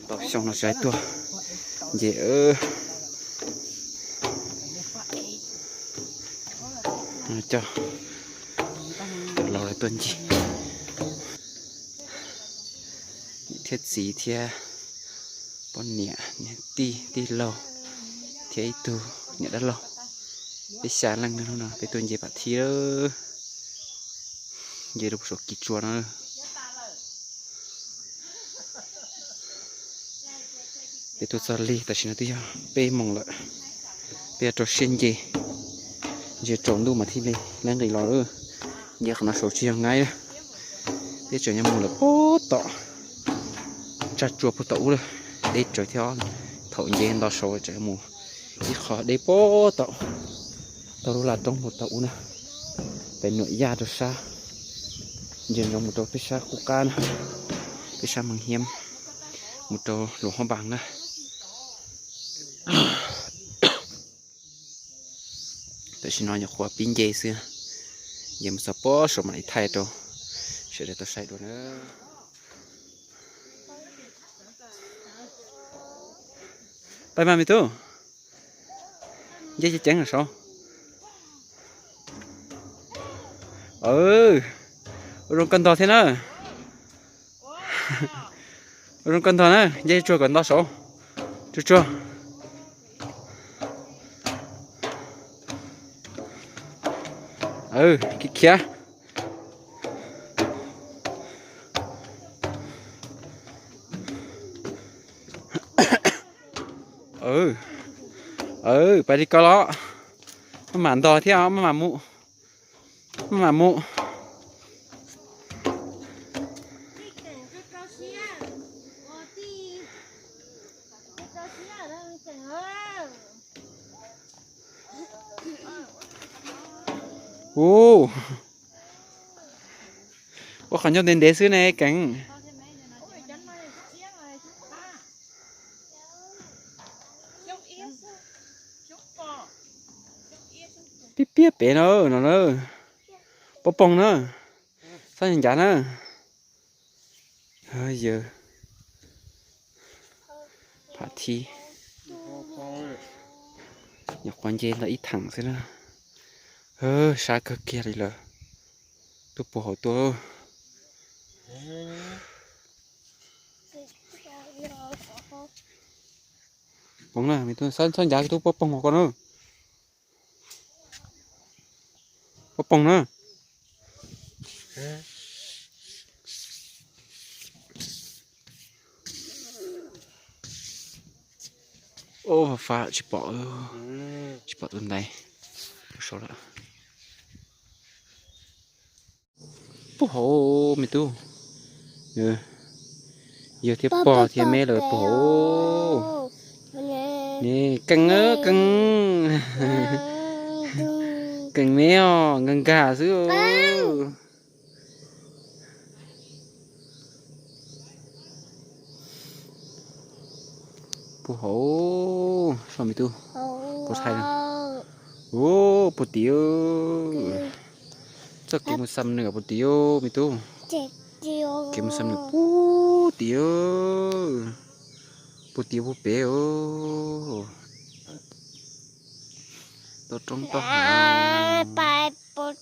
Ntau xyoo no tsis tuaj nce. Coj cov laus lawv tuaj ncig. Niam thiab txiv thiab poj niam, niam tij, tij laug thiab ib tug niam dab laug. Peb xya leej hnub no peb tuaj nce Pam Thib, nce rau saum kis tsua no. Peb tuaj txog lig tam sim no twb yog peb moos lawm. Peb yuav rau siab nce, nce tsaus ntuj mas thiaj li lab nqis los. Nce qhov no saud tsis yog nqaij, peb tseem yuav mus lawm puag tom tsag tsua puag tom ub lawm. Deb tsawv thiab, thaum nce nto saud tseem mus ib qho deb puag tom, tau lub laj roob puag tom ub na. Pem Nuam Yaj rau sab, ntsia ntsoov mus rau peb sab qub qab na, peb sab Mees Hiab, mus rau Luam Hoob Npas na. Tam sim no nyuam qhuav pib nce xwb, nce mus txog puag saud mam li thaij rau sawv daws tau saib dua na. Pab mas me tub, nce ceev ceev saud. Ua zoo koj ntog thiab na. Ua zoo koj ntog na, nce tsuag kom ntog saud. Tsuag tsuag. Khiav khiav. Pab li koj los. Maj mam ntog thiab os, maj mam mus. Maj mam mus. Ua qhov ncauj ntev ntev xwb ne Keev. Pib piab pem no, no na. Pob poog na. Xob ncav na. Yawg Pham Thib, nyuam qhuav nce ntawm ib theem xwb na. Sab kawg kiag li lawm. Tuaj puag hauv tuaj. Poog na, xob ncav tub pob poog hauv ko na. Pob poog na. Ua fab tsis pom, tsis pom tus ntaiv. Saud lawm. Puag hauv me tub. Yawg thiab pog thiab me lawv puag hauv. Ne, Keev, Keev. Keev me os, nkag nkag xwb. Puag hauv, saib me tub. Puag thaij, puag tim. Txoj kev mus Xam Nws puag tim me tub. Kev mus Xam Nws puag tim. Puag tim puag pem. Tau roob tau hav. Puag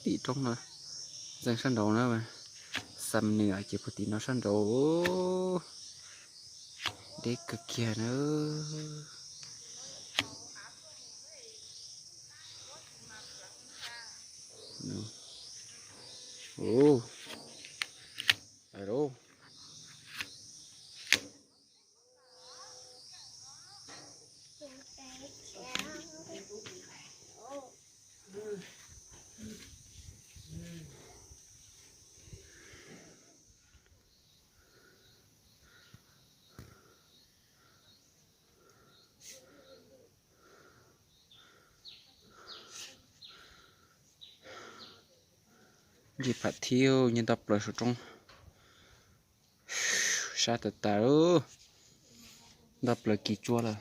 tim roob no, ntxeev sab nraud na. Xam Nws ces puag tim no sab nraud. Deb kawg kiag na. Nce Pham Thib, nce nto plaws saum roob. Sab tas tas, nto plaws kis tsua lawm.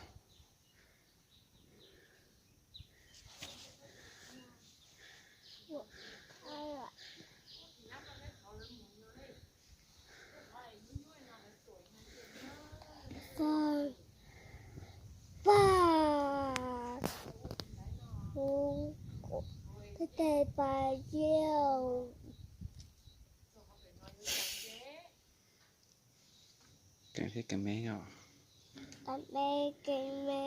Tes pas yau. Kev thiab kev me os. Kev me, kev me.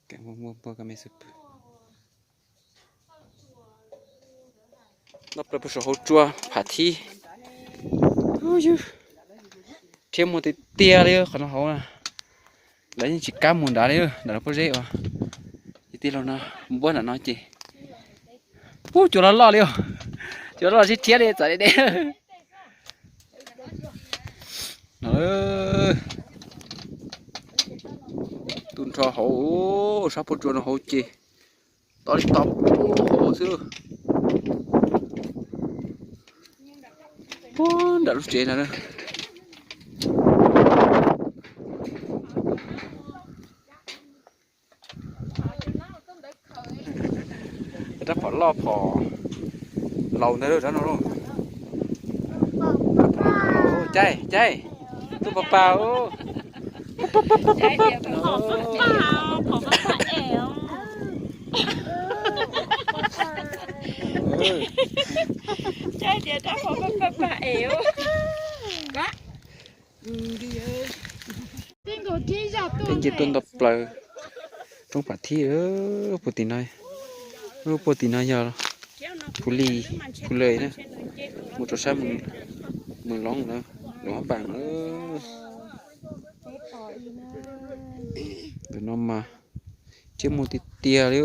Kev muaj muaj npua kev me xwb pwg. Noj plaws puag saum hauv tsua pham thib. Ub yug, rhiab muag tiag tiag li qhov no hauv na. Lawv yeej tsis kam mus nrad li, nrad lawv pob zeb uas ib tij laug no npuab nram no ces. Ub, cua loj loj li os. Cua loj loj sib rhiab li txawm deb deb. No, tu nrho hauv, sab pob tsuas no hauv ces tod li tod hauv xwb. Puag nram lub tsev ntawd na. Rab phom loj phom laus ntawd rab no. Caij caij, tuaj pa pa. Peb nce tuaj nto plaws roob pham thib, puag tim no, lub puag tim no yog Phu Li, Phu Lej na, mus rau sab Mws Loob na, Luam Hab Npaas na. Ntawm no mas rhiab muag tiag tiag li,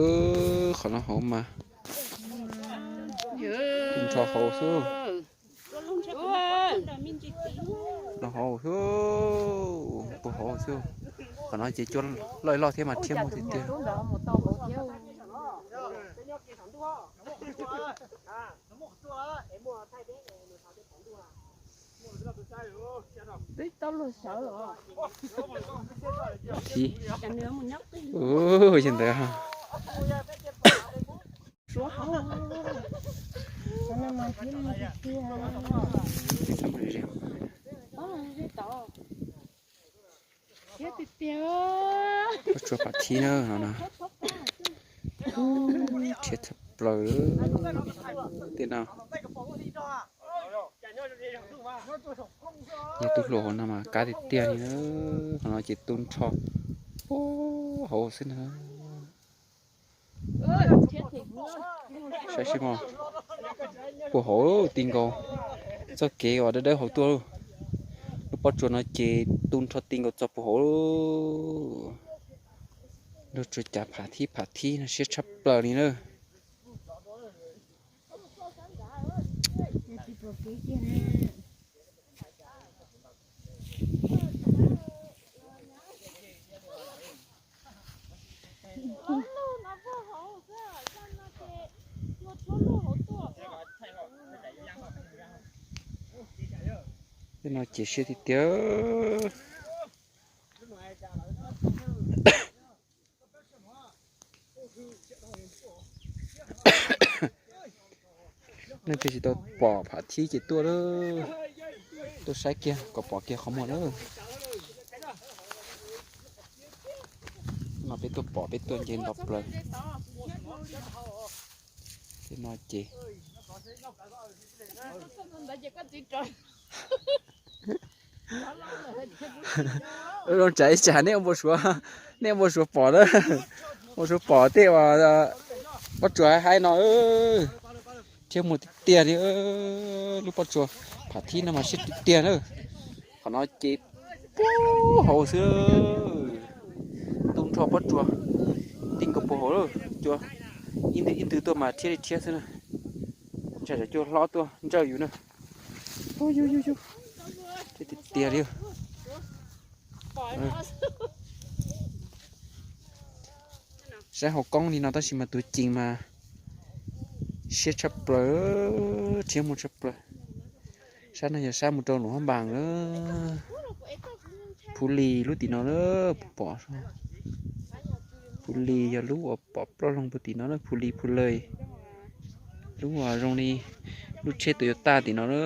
qhov no hauv mas nrho hauv xwb. Nrho hauv xwb, puag hauv xwb. Qhov no ces cua loj loj thiab mas rhiab muag tiag tiag. Ib, ua li ntawd. Pob tsuas pham thib na no. Rhiab tshaj plaws tej no. Yog tus hluas hauv no mas kab tiag tiag li na. Qhov no ces tu nrho puag hauv xwb na. Saib seb mog, puag hauv ti nkaus txoj kev uas dawb dawb hauv tuaj. Lub pob tsuas no ces tu nrho ti nkaus txog puag hauv. Lub tsuas cav pham thib pham thib no siab tshaj plaws li na. Tej no ces siab tiag tiag. Nej twb tsis tau pom pham thib ces tuaj lawm, tuaj saib kiag kom pom kiag qhov muag lawm. No peb tuaj pom peb tuaj nce nto plaws. Tej no ces zoo tsam ib tsam nej npau suav, nej npau suav pom na, npau suav pom tej uas pob tsuas haib no. Thiab muag tiag tiag li, lub pob tsuas pham thib no mas siab tiag tiag na. Qhov no ces puag hauv xwb, tu nrho pob tsuas ti nkaus puag hauv lawm. Cua ib ntws ib ntws tuaj mas thiab li thiab xwb na. Ntshai tsam cua hlob tuaj ntsawj yus na. Yus yus yus, thiab tiag tiag li. Saib hauv koob li no tab sis mas tus cees mas siab tshaj plaws, rhiab muag tshaj plaws. Sab no yog sab mus rau Luam Hab Npaas na. Phu Lis lub tim no na, pom. Phu Lis yog lub uas pom ploj loog puag tim no na, Phu Lis Phu Lej. Lub uas zoo li Lub tsheb Toyota tim no na.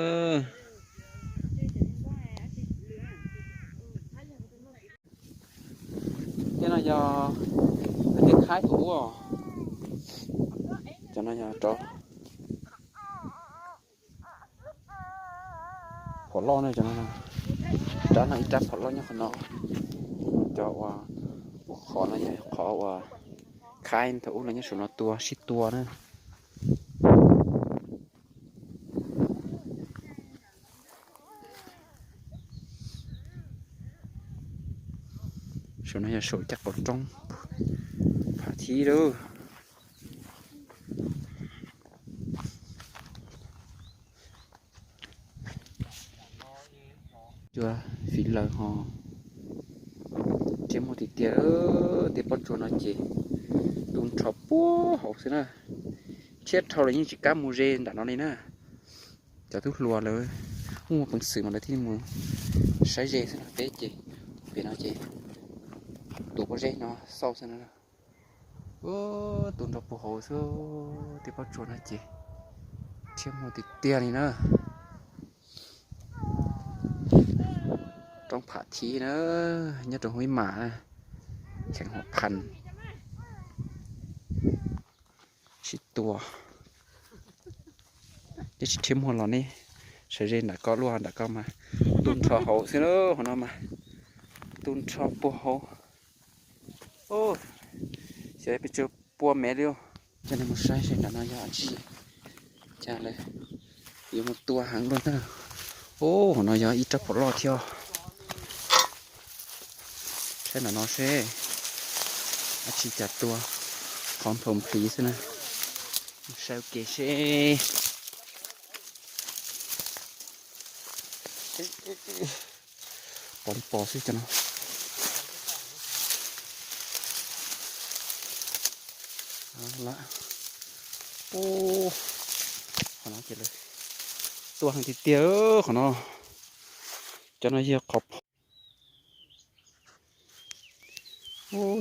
Tej no yog tej khaib thaum ub os. Cov no yog rov phom loj na, cov no. Rab no ib rab phom loj nyob qhov no. Cov uas qhov no yog qhov uas khaib thaum ub los nyob saum no tua sib tua na. Saum no yog saum caj qaum roob Pham Thib lauj. Cua fiv lawm ho. Thiab muaj tiag tiag, tej pob tsuas no ces tu nrho puag hauv xwb na. Tshiab dhau los yeej tsis kam mus ze nram no li na. Cov tub hluas lawv muaj peev xwm mas lawv thiaj li mus saib ze xwb no, peb ces pem no ces tua pob zeb no xauj xwb no. Tu nrho puag hauv xwb, tej pob tsuas no ces thiab muaj tiag tiag li na. Roob Pham Thib na, nyob rau Huib Mam, kheem Huam Phas. Sib tua, teb tsis thiab muag los ne, sawv ze nram ko luaj nram ko mas tu nrho hauv xwb na, hauv no mas tu nrho puag hauv. Xyov pes tsawg pua mev li. Coj nej mus saib seb nram no yog dab tsi, cas lawv yuav mus tua heev luaj na. Hauv no yog ib rab phom loj thiab. Saib nram no seb dab tsi cas tua, qhov nphau nphis xwb na. Saib ua ke seb. Pom li pos xwb cov no. Qhov no ces lawv tua heev tiag tiag qhov no. Cov no yog qhov phom.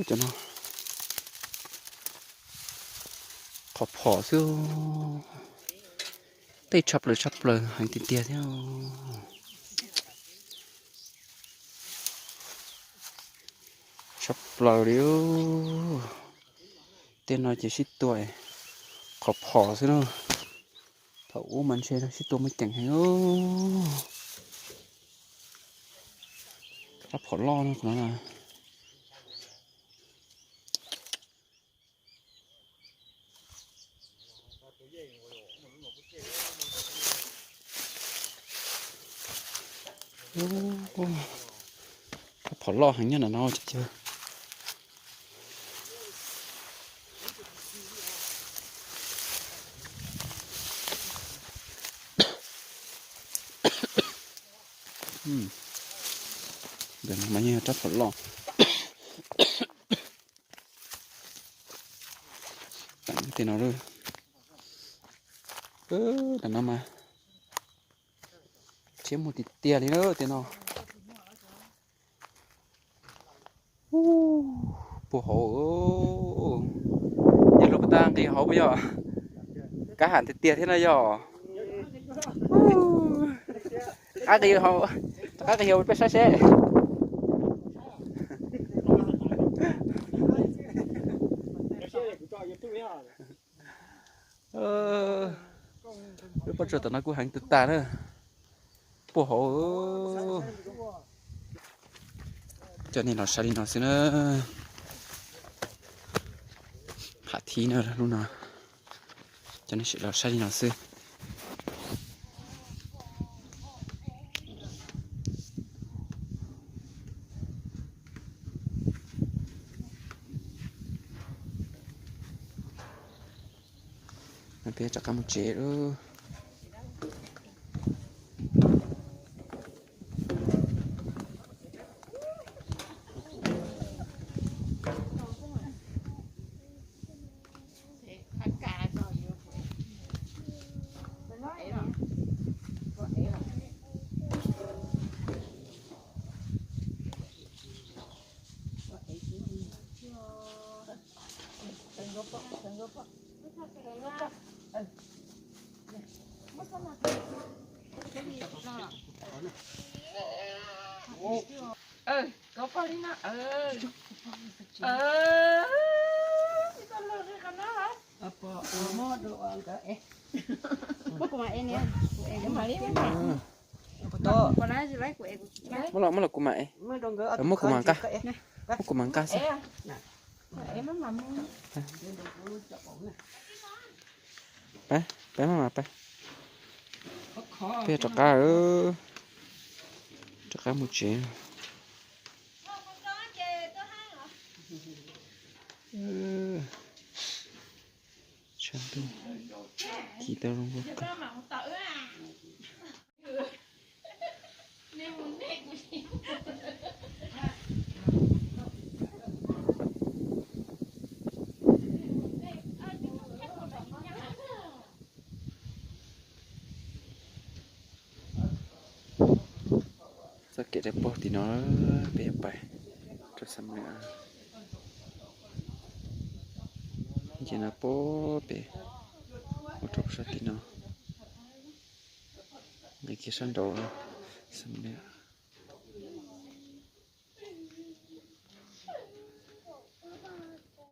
Cov no qhov phom xwb. Tej tshaj plaws tshaj plaws heev tiag tiag thiab. Tshaj plaws li. Tej no ces sib tua qhov phom xwb na. Thaum ub mas ntshe sib tua muaj ceem heev. Rab phom loj no qhov no na. Rab phom loj heev nyob nram no cov. Ntawm no mas yeej yog rab phom loj. Teem tej no lawm. Ntawm no mas thiab muaj tiag tiag li na tej no. Puag hauv. Yog lub puas tab nqis hauv puas yog? Kab ham tiag tiag thiab no yog. Rov qab nqis hauv, rov qab nqis hauv peb saib seb. Lub pob tsuas tom no kuj heev tag tag na. Puag hauv. Coj nej los saib li no xwb na. Pham Thib na lub no. Coj nej sim los saib li no xwb. Peb rov qab mus tsev lawm. Muab los, muab los kuv mam es. Muab kuv mam nqa, muab kuv mam nqa xwb. Peb, peb maj mam peb, peb rov qab, rov qab mus tsev. Tshav ntuj, ci tau zoo nkauj kawg. Txoj kev dawb paug tim no, peb yuav pais rau Xam Meem. Ces no pem mus rau sab tim no, nqis kiag sab nraud Xam Meem.